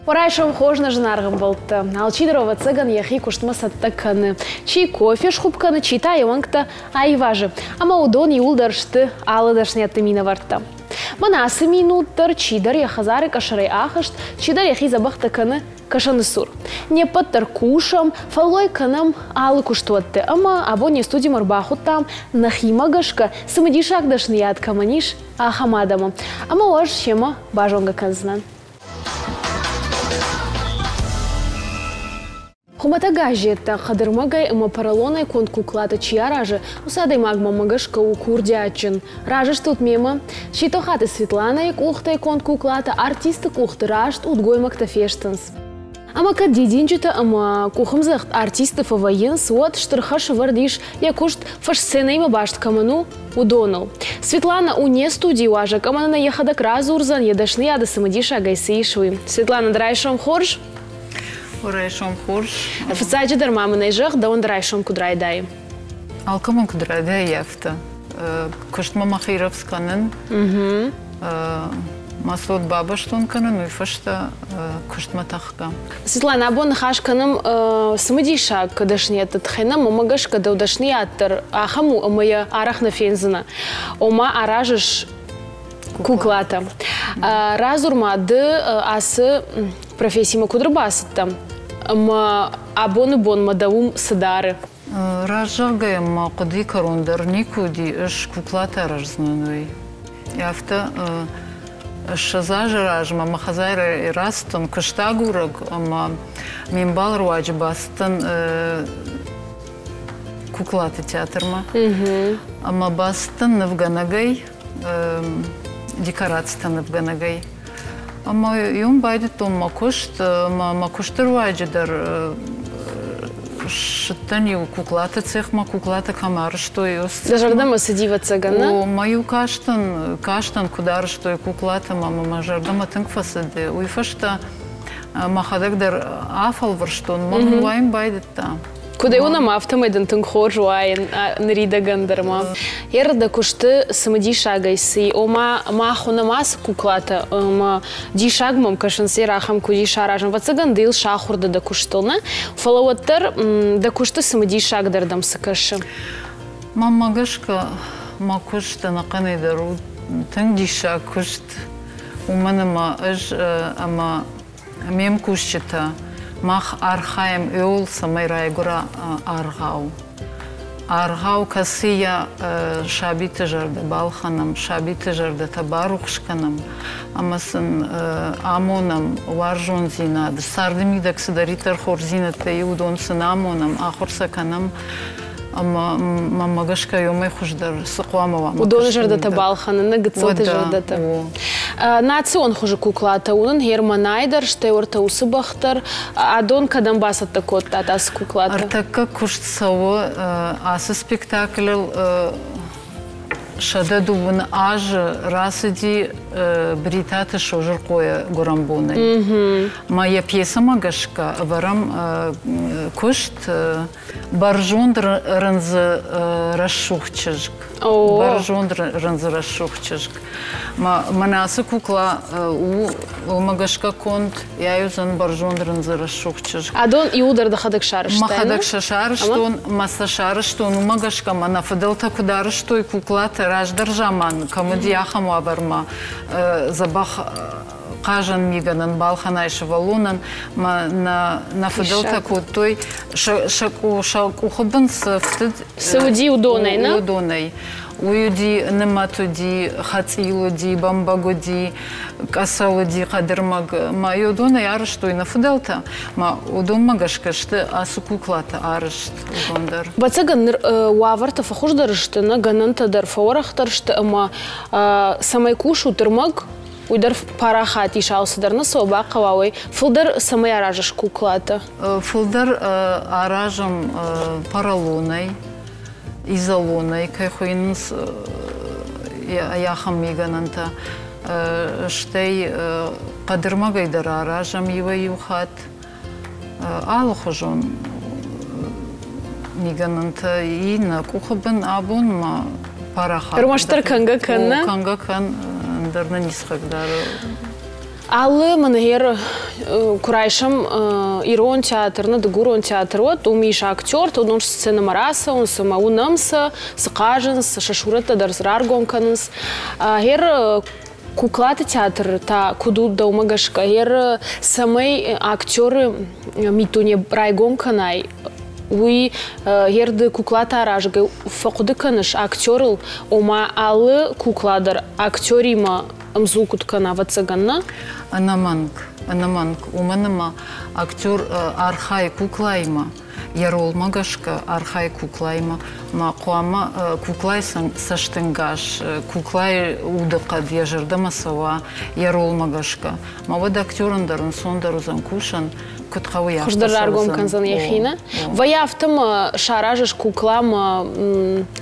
Райсом хорз нӕ зынаргъ ӕмбӕлттӕ. Алчидӕр, ӕвӕццӕгӕн, йӕхи куыстмӕ цӕттӕ кӕны. Чи кофе схуыпп кӕны, чи та йе уӕнгтӕ аивазы. Ӕмӕ уыдон иууылдӕр сты алы дӕсныйӕдты минӕвӕрттӕ. Мӕнӕ ацы минут дӕр чидӕр йӕ хӕдзары къӕсӕрӕй ахызт, чидӕр йӕхи дзӕбӕхтӕ кӕны кӕсӕны цур. Не ппӕт дӕр кусӕм, фӕллой кӕнӕм алы куыстуӕтты ӕмӕ абон не студимӕ ӕрбахуыдтам, нӕхимӕ гӕсгӕ цымыдисаг дӕсныйад кӕмӕн ис, ахӕм адӕмы. Ӕмӕ уӕ ӕз семӕ базонгӕ кӕндзынӕн. Хуымӕтӕг газеттӕ, хъӕдырмӕгӕй ӕмӕ поролонӕй конд куклатӕ чи аразы, уыцы адӕймагмӕ мӕ гӕсгӕ у курдиатджын. Разы стут мемӕ? Ситохаты Светланӕйы къухтӕй конд куклатӕ артисты къухты раст удгоймӕгтӕ фестынц. Ӕмӕ кӕд дидинджытӕ ӕмӕ къухымдзӕгъд артисты фӕвӕййынц, уӕд стыр хӕс ӕвӕрд ис, йӕ куыст фӕссценӕимӕ баст кӕмӕн у, уыдоныл. Светлана у не студийы уазӕг ӕмӕ нын йӕхӕдӕг радзурдзӕн, йӕ дӕсныйады цымыдисагӕй цы ис, уый. Светлана, ды райсом хорз? Райсом хорз. Фыццаджыдӕр ма мын ӕй зӕгъ, дӕуӕн дӕ райсом куыд райдайы? Алкӕмӕн куыд райдайы, афтӕ. Куыстмӕ мӕхи рӕвдз кӕнын. Мӕ цот бабӕстон кӕнын, уый фӕстӕ куыстмӕ тӕхгӕ. Светлана, абон ныхас кӕнӕм цымыдисаг дӕсныйӕдты тыххӕй. Нӕ мӕмӕ гӕсгӕ дӕу дӕсныйад дӕр ахӕм у, ӕмӕ йӕ арӕх нӕ фендзынӕ. Ома аразыс куклатӕ. Радзур-ма, ды ацы профессимӕ куыд ӕрбацыдтӕ ӕмӕ абоны бонмӕ дӕ уым цы дары? Раст зӕгъгӕйӕ, мӕ хъуыдыйы кӕрон дӕр никуы уыди, ӕз куклатӕ араздзынӕн, уый. Афтӕ 20 азы размӕ мӕ хӕдзарӕй рацыдтӕн куыстагурӕг ӕмӕ ме мбалы руаджы бацыдтӕн куклаты театрмӕ. Ӕмӕ бацыдтӕн нывгӕнӕгӕй, декорацитӕ нывгӕнӕгӕй. Ӕмӕ уым байдыдтон мӕ куыст, ӕмӕ мӕ куысты руаджы дӕр ссыдтӕн-иу куклаты цехмӕ, куклаты кӕм арызтой. Дӕ зӕрдӕмӕ цыди, ӕвӕццӕгӕн, нӕ? О, мӕ-иу кастӕн, кастӕн, куыд арызтой куклатӕ, ӕмӕ мӕ зӕрдӕмӕ тынг фӕцыд. Уый фӕстӕ мӕхӕдӕг дӕр афӕлвӕрстон, мӕ мын уайын байдыдта. Куыд ӕй уынӕм, афтӕмӕй дын тынг хорз уайын ныридӕгӕн дӕр ма. Ер дӕ куысты цымыдисагӕй цы, ома мах уынӕм ацы куклатӕ ӕмӕ диссаг мӕм кӕсынц, ер ахӕм куыд ис аразын. Ӕвӕццӕгӕн ды йыл сахуыр дӕ дӕ куыстыл, нӕ? Фӕлӕ уӕддӕр дӕ куысты цымыдисагдӕр дӕм цы кӕсы? Мӕнмӕ гӕсгӕ, мӕ куыст ӕнӕхъӕнӕй дӕр у тынг диссаг куыст, уымӕн ӕмӕ ӕз ӕмӕ Ме мкусджытӕ, мах архайӕм ууыл, цӕмӕй райгуыра аргъау. Аргъау, кӕцыйӕ сабиты зӕрдӕ балхӕнӕм, сабиты зӕрдӕтӕ барухс кӕнӕм ӕмӕ сын амонӕм уарзондзинад, царды мидӕг цыдӕриддӕр хорздзинӕдтӕ и, уыдон сын амонӕм, ахуыр сӕ кӕнӕм ӕмӕ мӕнмӕ гӕсгӕ уымӕй хуыздӕр цы хъуамӕ уа. Уыдоны зӕрдӕтӕ балхӕнын, нӕ гыццылты зӕрдӕтӕ. Национ хуызы куклатӕ уынын Германӕй дӕр, стӕй уӕртӕ уыцы бӕх дӕр. Адон кӕдӕм бацӕттӕ кодтат ацы куклатӕ? Ӕртӕккӕ куыст цӕуы ацы спектаклыл 130 азы рацыди Бритаты Созырхъойы гуырӕнбонӕй. Мӕ йӕ пьесӕмӕ гӕсгӕ ӕвӕрӕм куыст Бӕрзонд рындзы рӕсугъд чызг. Бӕрзонд рындзы рӕсугъд чызг. Мӕнӕ ацы кукла у уымӕ гӕсгӕ конд, йӕ уыдзӕн бӕрзонд рындзы рӕсугъд чызг. Адон иуылдӕр дӕхӕдӕг сарӕзтай? Мӕхӕдӕг сӕ сарӕзтон, мӕ сӕ сарӕзтон уымӕ гӕсгӕ мӕ нӕ фыдӕлтӕ куыд арӕзтой куклатӕ раздӕр заман, кӕм уыди ахӕм уавӕрмӕ дзӕбӕх хъазӕн мигӕнӕн балхӕнай сывӕллонӕн мӕ нӕ фыдӕлтӕ кодтой сӕ къухы бын цы фтыд цы уыди уыдонӕй нӕ уыдонӕй уый уыди нымӕт уыди хӕцъил уыди бӕмбӕг уыди къӕсӕл уыди хъӕдырмӕг мӕ уыдонӕй арӕзтой нӕ фыдӕлтӕ мӕ уыдонмӕ гӕсгӕ сты ацы куклатӕ арӕзт уыдон дӕр Ӕвӕццӕгӕн ныр уавӕртӕ фӕхуыздӕр сты нӕ гӕнӕнтӕ дӕр фӕуӕрӕхдӕр сты ӕмӕ цӕмӕй кусут ӕрмӕг уый дӕр парахат ис алцыдӕр нӕ цӕуы бахъӕуа уый фылдӕр цӕмӕй аразыс куклатӕ фылдӕр аразӕм поролонӕй изолонӕй кӕй хуыйнынц ахӕм мигӕнӕнтӕ стӕй хъӕдырмӕгӕй дӕр аразӕм иуӕй-иу хатт алыхуызон мигӕнӕнтӕ и нӕ къухы бын абон ма парахат. Ӕрмӕстдӕр кӕнгӕ кӕн, нӕ? Кӕнгӕ кӕн, ӕндӕр нӕ ницы хъыгдары. Алы мӕнгер куы райсӕм ирон театр, нӕ дыгурон театр, уӕд уым ис актертӕ, уыдон сценӕмӕ рацӕуынц ӕмӕ уынӕм сӕ, цы хъазынц, сӕ сурӕттӕ дӕр раргом кӕнынц. Гъер куклаты театр та куыд у дӕумӕ гӕсгӕ? Гъер цӕмӕй актеры миддуне райгом кӕнай, уый гъер ды куклатӕ аразгӕ фӕхъуыды кӕныс актерыл, ома алы кукла дӕр актеримӕ ӕмдзу куыд кӕна, ӕвӕццӕгӕн, нӕ? Ӕнӕмӕнг, ӕнӕмӕнг. Уымӕн ӕмӕ актер архайы куклаимӕ, йӕ ролмӕ гӕсгӕ архайы куклаимӕ. Ма хъуамӕ куклайы цӕстӕнгас, куклайы удыхъӕд йӕ зӕрдӕмӕ цӕуа йӕ ролмӕ гӕсгӕ. Ма уӕд актерӕн дӕр ӕнцондӕр уыдзӕн кусын, куыд хъӕуы, афтӕ Хуыздӕр раргом кӕндзӕн йӕхи, нӕ? Вӕййы афтӕ ма саразыс кукла ӕмӕ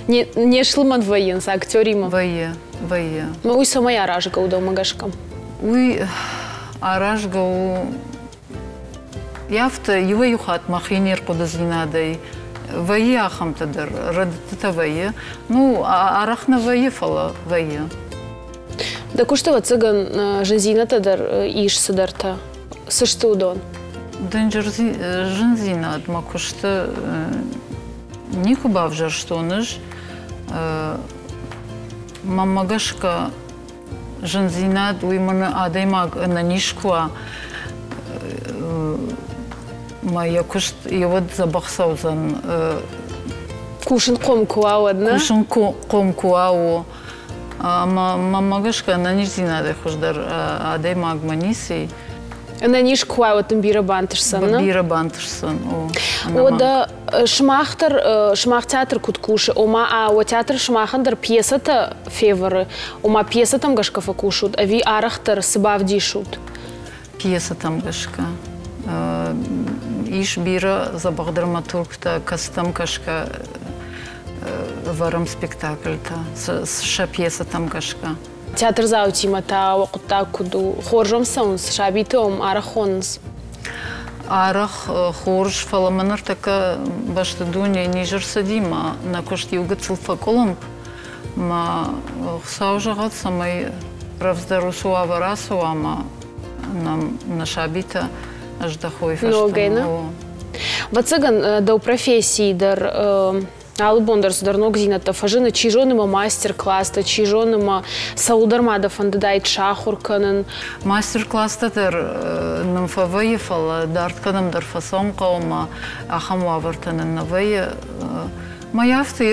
не слымӕн вӕййынц актеримӕ? Вӕййы, вӕййы. Уый цӕмӕй аразгӕ у дӕумӕ гӕсгӕ? Уый аразгӕ у афтӕ иуӕй-иу хатт мӕхи не рхъуыдыдзинадӕй вӕййы ахӕмтӕ дӕр, рӕдыдтытӕ вӕййы. Ну, арӕх нӕ вӕййы, фӕлӕ вӕййы. Дӕ куысты, ӕвӕццӕгӕн, зындзинӕдтӕ дӕр ис цыдӕртӕ. Цы сты уыдон? Дынджыр зындзинад мӕ куысты никуы бавзӕрстон ӕз. Мӕнмӕ гӕсгӕ, зындзинад уый мӕнӕ адӕймаг ӕнӕниз куы уа, мӕ йӕ куыст йеуӕд дзӕбӕх цӕудзӕн. Кусынхъом куы уа, уӕд нӕ? Кусынхъом куы уа, о. Ӕмӕ мӕнмӕ гӕсгӕ ӕнӕниздзинадӕй хуыздӕр адӕймагмӕ ницы и. Ӕнӕниз куы уай, уӕд дын бирӕ бантысдзӕн, нӕ? Бирӕ бантысдзӕн, о. Уӕдӕ сымах дӕр, сымах театр куыд кусы, ома уӕ театр сымахӕн дӕр пьесӕтӕ февӕры, ома пьесӕтӕм гӕсгӕ фӕкусут, ӕви арӕхдӕр цы бавдисут? Пьесӕтӕм гӕсгӕ. Ис бирӕ дзӕбӕх драматургтӕ, кӕцытӕм гӕсгӕ ӕвӕрӕм спектакльтӕ сӕ пьесӕтӕм гӕсгӕ. Театрдзаутимӕ та уӕ хъуыддаг куыд у? Хорз уӕм цӕуынц, сабиты уӕм арӕх хонынц? Арӕх хорз, фӕлӕ мӕ ныртӕккӕ бӕсты дунейы низ ӕрцыди, мӕ нӕ куыст иу гыццыл фӕкъуылымп. Мӕ Хуыцау зӕгъӕд, цӕмӕй рӕвдздӕр уыцы уавӕр ацӕуа ӕмӕ нӕм нӕ сабитӕ ӕздӕхой фӕстӕмӕ. Ногӕй, нӕ? Ӕвӕццӕгӕн, дӕу профессийы дӕр алы бон дӕр цыдӕр ногдзинӕдтӕ фӕзыны, чи зоны ма мастер-класстӕ, чи зоны ма цӕуылдӕр ма дӕ фӕндыдаид сахуыр кӕнын. Мастер-класстӕ дӕр нын фӕвӕййы, фӕлӕ дард кӕдӕмдӕр фӕцӕуын хъӕуы ӕмӕ ахӕм уавӕртӕ нын нӕ вӕййы. Мӕ афтӕ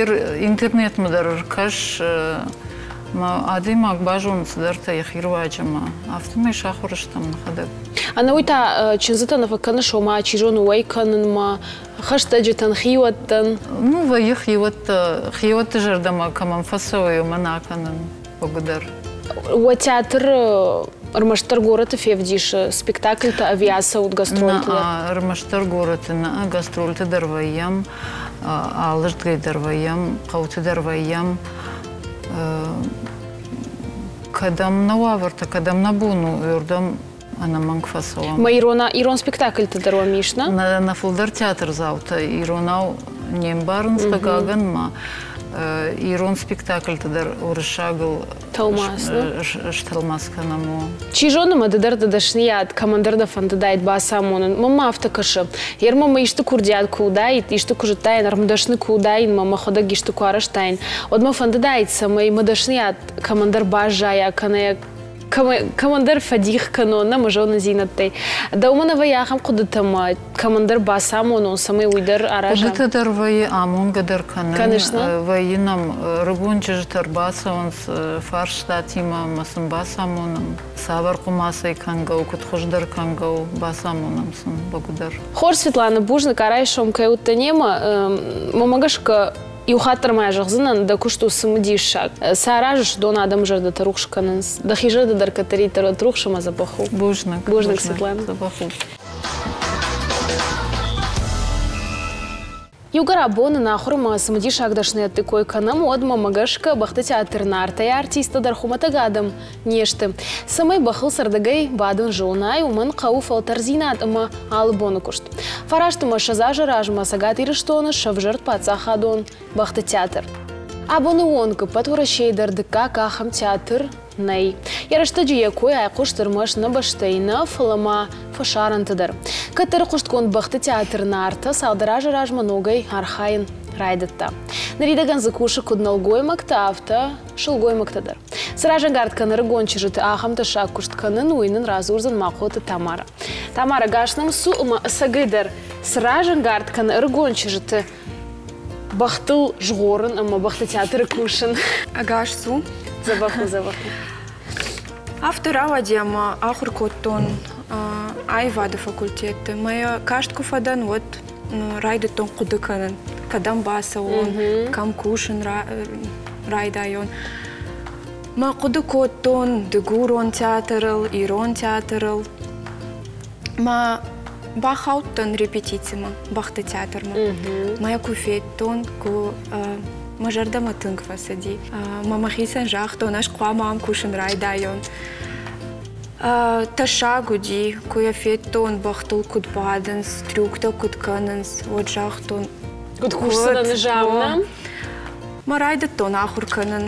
интернетмӕ дӕр ӕркӕс, мӕ адӕймаг базоны цыдӕртӕ йӕхи руаджы ӕмӕ афтӕмӕй сахуыр стӕм нӕхӕдӕг. Ӕнӕуый та чындзытӕ нӕ фӕкӕныс, ома чи зоны уӕй кӕнынмӕ, хӕстӕджытӕн, хиуӕттӕн? Ну, вӕййы хиуӕттӕ, хиуӕтты зӕрдӕмӕ кӕмӕн фӕцӕуы, уымӕн акӕнын бӕгуыдӕр. Уӕ театр ӕрмӕстдӕр горӕты февдисы спектакльтӕ ӕви ацӕут гастрольты дӕр? Ӕрмӕстдӕр горӕты нӕ, гастрольты дӕр вӕййӕм, алырдгӕй дӕр вӕййӕм, хъӕуты дӕр вӕййӕм. Кӕдӕм нӕ уавӕртӕ, кӕдӕм нӕ бон у, уырдӕм ӕнӕмӕнг фӕцӕуӕм. Ма ирон, ирон спектакльты дӕр уӕм ис, нӕ? Нӕ фылдӕр театрдзаутӕ иронау не мбарынц, хъыгагӕн ма ирон спектакльты дӕр уырыссагыл тӕлмац, стӕлмац кӕнӕм. Чи зоны, мӕ ды дӕр дӕ дӕсныйад кӕмӕндӕр дӕ фӕндыдаид бацамонын. Мӕнмӕ афтӕ кӕсы. Гъер мӕ исты курдиат куы уыдаид, исты куы зыдтаин, ӕрмдӕсны куы уыдаин, мӕ мӕхӕдӕг исты куы арӕзтаин, уӕд мӕ фӕндыдаид, цӕмӕй мӕ дӕсныйад кӕмӕндӕр баззайа, кӕнӕ кӕмӕндӕр фӕдих кӕнон нӕ мӕ зонындзинӕдтӕй. Дӕумӕ нӕ вӕййы ахӕм хъуыдытӕ ӕмӕ кӕмӕндӕр бацамонон, цӕмӕй уый дӕр араза? Хъуыдытӕ дӕр вӕййы, амонгӕ дӕр кӕнын. Кӕныс, нӕ? Вӕййы нӕм ӕрыгон чызджытӕ ӕрбацӕуынц фарстатимӕ ӕмӕ сын бацамонӕм, цавӕр хъуымацӕй кӕнгӕ у, куыд хуыздӕр кӕнгӕ у, бацамонӕм сын бӕгуыдӕр. Хорз, Светлана, бузныг, райсом кӕй уыдтӕ немӕ. Мӕнмӕ гӕсгӕ, Иу хатт дӕр ма зӕгъдзынӕн, дӕ куыст у цымыдисаг. Цы аразыс, уыдон адӕмы зӕрдӕтӕ рухс кӕнынц. Дӕхи зӕрдӕ дӕр кӕддӕриддӕр уӕд рухс ӕмӕ дзӕбӕх у. Бузныг. Бузныг, Светлана. Дзӕбӕх у. Иугӕр абон нын ахуырмӕ цымыдисаг дӕсныйӕдты кой кӕнӕм, уӕд мӕмӕ гӕсгӕ бӕхты театр Нартӕй артисттӕ дӕр хуымӕтӕг адӕм не сты. Цӕмӕй бӕхыл цӕрдӕгӕй бадын зонай, уымӕн хъӕуы фӕлтӕрдзинад ӕмӕ алы боны куыст. Фараст ӕмӕ 20 азы размӕ Цӕгат Ирыстоны сӕвзӕрд паддзахадон бӕхты театр. Абоны онг ӕппӕт Уӕрӕсейы дӕр дыккаг ахӕм театр нӕй. Йӕ рӕстӕджы йӕ кой айхъуыст ӕрмӕст нӕ бӕстӕйы нӕ, фӕлӕ ма фӕсарӕнты дӕр. Кӕддӕр хъуыстгонд бӕхты театр Нартӕ цалдӕр азы размӕ ногӕй архайын райдыдта. Ныридӕгӕн дзы кусы куыд нӕлгоймӕгтӕ, афтӕ сылгоймӕгтӕ дӕр. Цы разӕнгард кӕны ӕрыгон чызджыты ахӕм тӕссаг куыст кӕнын, уый нын радзурдзӕн Махъоты Тамара. Тамара, гас нӕм цу ӕмӕ ӕцӕгӕйдӕр цы разӕнгард кӕны ӕрыгон чызджыты бӕхтыл згъорын ӕмӕ бӕхты театры кусын? Ӕгас цу. Дзӕбӕх у, дзӕбӕх у. Афтӕ рауади ӕмӕ ахуыр кодтон аивады факультеты. Мӕ каст куы фӕдӕн, уӕд райдыдтон хъуыды кӕнын, кӕдӕм бацӕуон, кӕм кусын райдайон. Мӕ хъуыды кодтон дыгурон театрыл, ирон театрыл. Мӕ бахаудтӕн репетицимӕ, бӕхты театрмӕ. Мӕ куы федтон, куы мӕ зӕрдӕмӕ тынг фӕцыди. Мӕ мӕхицӕн загътон, ӕз хъуамӕ ам кусын райдайон. Тӕссаг уыди, куы йӕ федтон, бӕхтыл куыд бадынц, трюктӕ куыд кӕнынц, уӕд загътон. Куыд кусдзынӕ нызамна? Мӕ райдыдтон ахуыр кӕнын.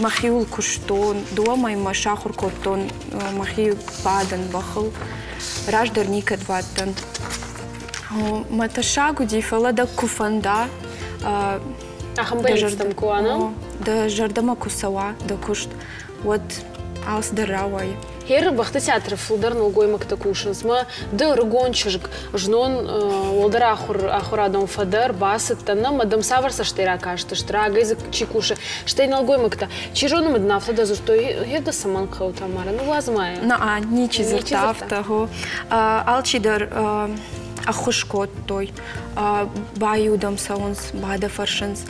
Мӕхиуыл куыстон, дыууӕ мӕймӕ сахуыр кодтон мӕхи бадын бӕхыл. Раздӕр никӕд бадтӕн. Мӕ тӕссаг уыди, фӕлӕ дӕ куы фӕнда, Ахӕм бӕллицтӕм куы уа, дӕ зӕрдӕмӕ куы цӕуа дӕ куыст, уӕд алцыдӕр рауайы. Херы бӕхты театры фылдӕр нӕлгоймӕгтӕ кусынц. Мӕ ды ӕрыгон чызг, знон уӕлдӕр ахуырадон фӕдӕр бацыдтӕн, нӕ мӕ дӕм цавӕр цӕстӕй ракастысты, рагӕй дзы чи кусы, стӕй нӕлгоймӕгтӕ. Чи зоны, мын дын афтӕ дӕ дзырдтой, гъе дӕ цӕмӕн хъӕуы, Тамара, ныууадз ма йӕ. На, ничи дзырдта афтӕ, хо. Алчидӕр ӕххуыс кодтой, баиу дӕм цӕуынц, бадӕ фӕрсынц,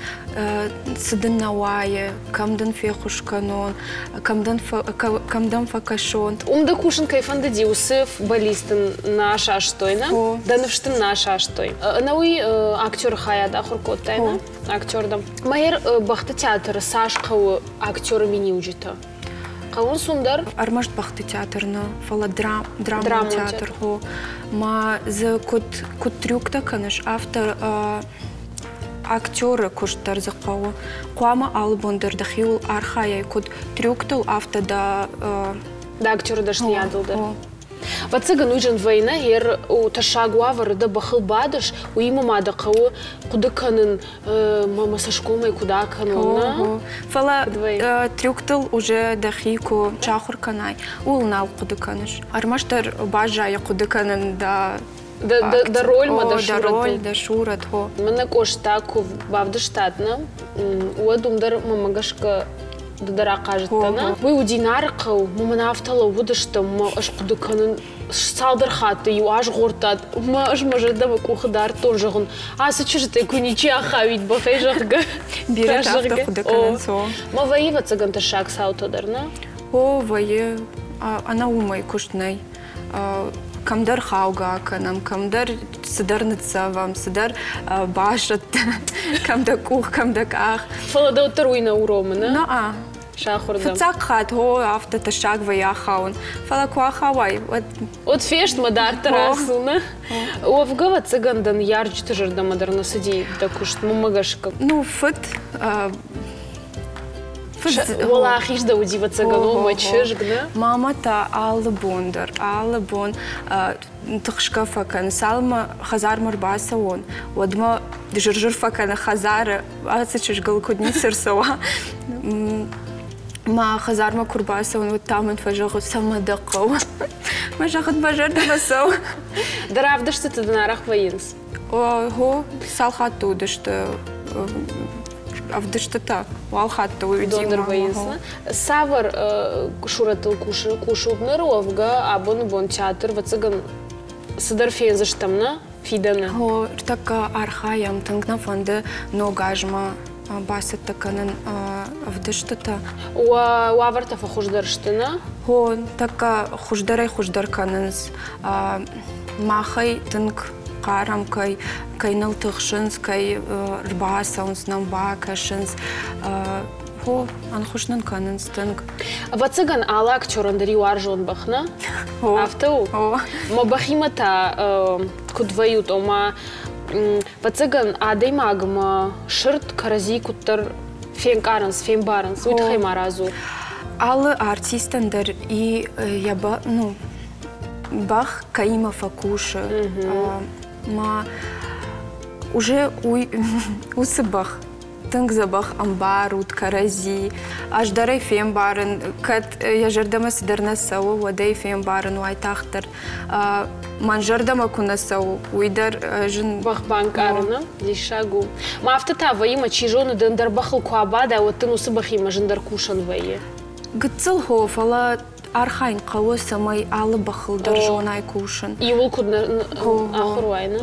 цы дын нӕ уайы, кӕм дын феххуыс кӕнон, кӕм дӕм фӕкӕсон. Уым дӕ кусын кӕй фӕндыди, уыцы футболист дын нӕ асастой, нӕ? Дӕ ныфс дын нӕ асастой. Ӕнӕуый актеры хайад ахуыр кодтай, нӕ? Актер дӕ. Майер бӕхты театры цас хъӕуы актеры миниуджытӕ? Хъӕуынц уым дӕр? Ӕрмӕст бӕхты театр нӕ, фӕлӕ драмон театр. Хо. Ма дзы куыд трюктӕ кӕныс, афтӕ актеры куыст дӕр дзы хъӕуы. Хъуамӕ алы бон дӕр дӕхиуыл архайай, куыд трюктыл, афтӕ дӕ Дӕ актеры дӕсныйадыл дӕр. Ӕвӕццӕгӕн, уый зын вӕййы, гъер тӕссаг уавӕры дӕ бӕхыл бадыс, уыимӕ ма дӕ хъӕуы хъуыды кӕнын, мӕ цӕсгомӕй куыд акӕнон, нӕ? Фӕлӕ трюктыл уже дӕхи куы сахуыр кӕнай, ууыл нал хъуыды кӕныс. Ӕрмӕстдӕр баззайы хъуыды кӕнын дӕ Дӕ рольмӕ, дӕ сурӕтыл. Дӕ сурӕт, хо. Мӕнӕ Къоста куы бавдыстат, нӕ, уӕд уым дӕр мӕмӕ гӕсгӕ ды дӕр ахъазыдтӕ, нӕ? Уый уыди Нары хъӕу, мӕ мын афтӕ лӕууыдыстӕм, мӕ ӕз хъуыды кӕнын, цалдӕр хатты иу азгъордтат, мӕ ӕз мӕ зӕрдӕ мӕ къухы дардтон, зӕгъын, ацы чызджытӕй куы ничи ахауид бӕхӕй, зӕгъгӕ. Бирӕтӕ афтӕ хъуыды кӕнынц, о. Мӕ вӕййы, ӕвӕццӕгӕн, тӕссаг цаутӕ дӕр, нӕ? О, вӕййы. Ӕнӕ уымӕй куыст нӕй. Кӕмдӕр хаугӕ кӕнӕм, кӕмдӕр цыдӕр ныццӕвӕм, цыдӕр басӕтт, кӕм дӕ къух, кӕм дӕ къах. Фӕлӕ дӕ уӕддӕр уый нӕ уромы, нӕ? Нӕ. Сахуыр дӕ. Фыццаг хатт, о, афтӕ тӕссаг вӕййы ахауын. Фӕлӕ куы ахауай, уӕд... Уӕд фест мӕ дарддӕр ацу, нӕ? Уӕвгӕ, ӕвӕццӕгӕн дӕ ныййарджыты зӕрдӕмӕ дӕр нӕ цыди дӕ куыст, мӕнмӕ гӕсгӕ. Ну, фыд Уӕлахиз дӕ уыди, ӕвӕццӕгӕн, о, мӕ чызг, нӕ? Мамӕ та алы бон дӕр, алы бон тыхсгӕ фӕкӕны. Цалынмӕ хӕдзармӕ рбацӕуон, уӕдмӕ зыр-зыр фӕкӕны хӕдзары, ацы чызгыл куыд ницы рцӕуа. Мӕ хӕдзармӕ куы рбацӕуын, уӕд та мын фӕзӕгъы, цӕмӕ дӕ хъӕуы. Мӕ зӕгъын, мӕ зӕрдӕмӕ цӕуы. Дӕ равдыстыты дын арӕх вӕййынц? Ого, цал хатты уыдысты ӕвдыстытӕ, уал хатты уыди. Дон вӕййынц, Цавӕр сурӕттыл кусут ныр, уӕвгӕ абоны бон театр, ӕвӕццӕгӕн, цыдӕр фендзыстӕм, нӕ фидӕны? О, ӕртӕккӕ архайӕм, тынг нӕ фӕнды ног азмӕ бацӕттӕ кӕнын ӕвдыстытӕ. Уӕ уавӕртӕ фӕхуыздӕр сты, нӕ? О, тӕккӕ хуыздӕрӕй-хуыздӕр кӕнынц. Махӕй тынг хъарӕм, кӕй, кӕй ныл тыхсынц, кӕй ӕрбацӕуынц нӕм, бакӕсынц. Хо, ӕнхуыс нын кӕнынц тынг. Ӕвӕццӕгӕн, алы актерӕн дӕр и уарзон бӕх, нӕ? Афтӕ у? Мӕ бӕхимӕ та куыд вӕййут, ома Ӕвӕццӕгӕн, адӕймагмӕ сырд кӕрӕдзи куыддӕр фенкъарынц, фембарынц, уый тыххӕй ма радзур. Алы артистӕн дӕр и йӕ ну, бӕх кӕимӕ фӕкусы, ма уже уый уыцы бӕх тынг дзӕбӕх ӕмбарут кӕрӕдзи. Ӕз дӕр ӕй фембарын, кӕд йӕ зӕрдӕмӕ цыдӕр нӕ цӕуы, уӕд ӕй фембарын уайтагъддӕр. Мӕн зӕрдӕмӕ куы нӕ цӕуы, уый дӕр зын. Бӕх банкъарыны диссаг у. Ма афтӕ та вӕййы, мӕ чи зоны, ды ӕндӕр бӕхыл куы абадай, уӕд дын уыцы бӕхимӕ зындӕр кусӕн вӕййы. Гыццыл хо, фӕлӕ архайын хъӕуы, цӕмӕй алы бӕхыл дӕр зонай кусын. Иуыл куыд ахуыр уай, нӕ?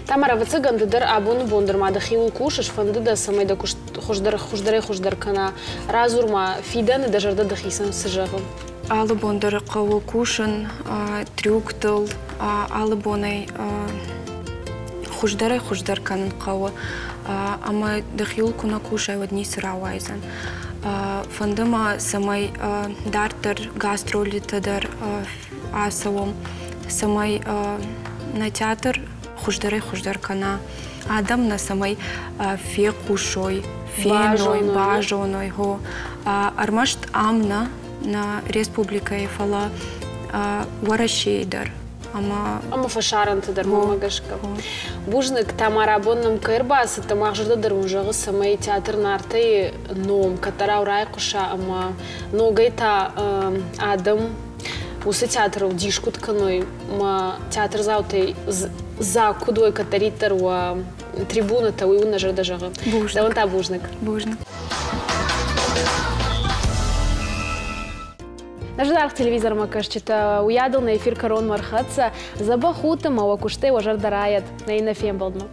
Тамара, ӕвӕццӕгӕн, ды дӕр абоны бон дӕр ма дӕхиуыл кусыс, фӕнды дӕ, цӕмӕй дӕ куыст хуыздӕр хуыздӕрӕй-хуыздӕр кӕна. Радзур-ма, фидӕны дӕ зӕрдӕ дӕхицӕн цы зӕгъы? Алы бон дӕр хъӕуы кусын трюктыл, алы бонӕй хуыздӕрӕй-хуыздӕр кӕнын хъӕуы. Ӕмӕ дӕхиуыл куы нӕ кусай, уӕд ницы рауайдзӕн. Фӕнды мӕ, цӕмӕй дарддӕр гастролтӕ дӕр ацӕуӕм, цӕмӕй нӕ театр хуыздӕрӕй-хуыздӕр кӕна, адӕм нӕ цӕмӕй фехъусой, феной, базоной. Хо. Ӕрмӕст ам нӕ, нӕ республикӕйы, фӕлӕ Уӕрӕсейы дӕр. Ӕмӕ ӕмӕ фӕсарӕнты дӕр мӕнмӕ гӕсгӕ. Бузныг, Тамара, абон нӕм кӕй ӕрбацыдтӕ, мах зӕрдӕ дӕр уын зӕгъы, цӕмӕй театр Нартӕ-йы ном кӕддӕрау райхъуыса ӕмӕ ногӕй та адӕм уыцы театрыл дис куыд кӕной, мӕ театрдзаутӕй дзаг куыд уой кӕддӕриддӕр уӕ трибунӕтӕ, уый уын нӕ зӕрдӕ зӕгъы. Дӕуӕн та бузныг. Бузныг. Нӕ зынаргъ телевизормӕ кӕсджытӕ, уыйадыл нӕ эфир кӕронмӕ ӕрхӕццӕ. Дзӕбӕх ут ӕмӕ уӕ куыстӕй уӕ зӕрдӕ райӕд. Нӕ иннӕ фембӕлдмӕ.